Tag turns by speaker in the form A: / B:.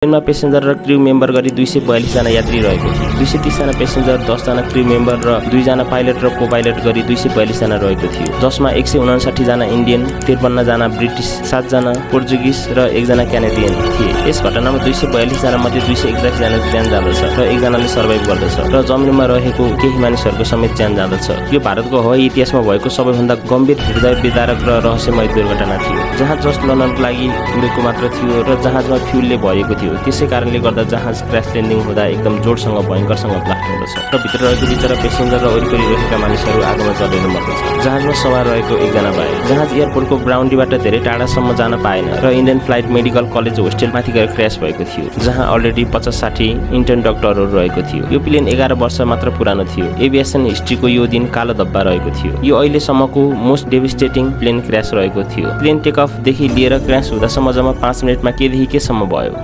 A: ट्रेनमा पेसेन्जर र crew member गरी 242 जना यात्री रहेको थियो। 230 जना पेसेन्जर, 10 जना क्रू मेम्बर र 2 जना पाइलट र को-पाइलट गरी 242 जना रहेको थियो, जसमा 159 जना इन्डियन, 53 जना ब्रिटिस, 7 जना पोर्चुगिज र 1 जना क्यानेडियन थिए। यस घटनामा 242 जना मध्ये 281 जनाको ज्यान जाँदछ र 1 जनाले सर्भाइभ गर्दछ र जमिनमा रहेको केही मानिसहरूको समेत ज्यान जाँदछ। यो भारतको हवाई इतिहासमा भएको सबैभन्दा गम्भीर, हृदय विदारक र रहस्यमय दुर्घटना थियो। जहाज जस्ट लन्डनको लागि उडेको मात्र थियो र जहाजमा फ्युलले भरिएको थियो। त्यसै कारणले गर्दा जहाज क्र्यास ल्यान्डिङ हुँदा एकदम जोडसँग भयङ्करसँग ब्लास्ट हुँदछ र भित्र रहेको बिचरा पेसेन्जर र वरिपरि रहेका मानिसहरू आगोमा जलेर मर्दछ, जहाजमा सवार रहेको 1 जना बाहेक। जहाज एयरपोर्टको ग्राउन्डीबाट धेरै टाढासम्म जान पाएन र इन्डियन फ्लाइट मेडिकल कलेज होस्टेलमाथि गएर क्र्यास भएको थियो, जहाँ अलरेडी 50-60 इन्टर्न डाक्टरहरू रहेको थियो। यो प्लेन 11 वर्ष मात्र पुरानो थियो। एभिएसन हिस्ट्रीको यो दिन कालो धब्बा रहेको थियो। यो अहिलेसम्मको मोस्ट डेभिस्टेटिङ प्लेन क्र्यास रहेको थियो। प्लेन टेक अफ देखि लिएर क्र्यास हुँदासम्म जम्मा 5 मिनेटमा केदेखि केसम्म भयो।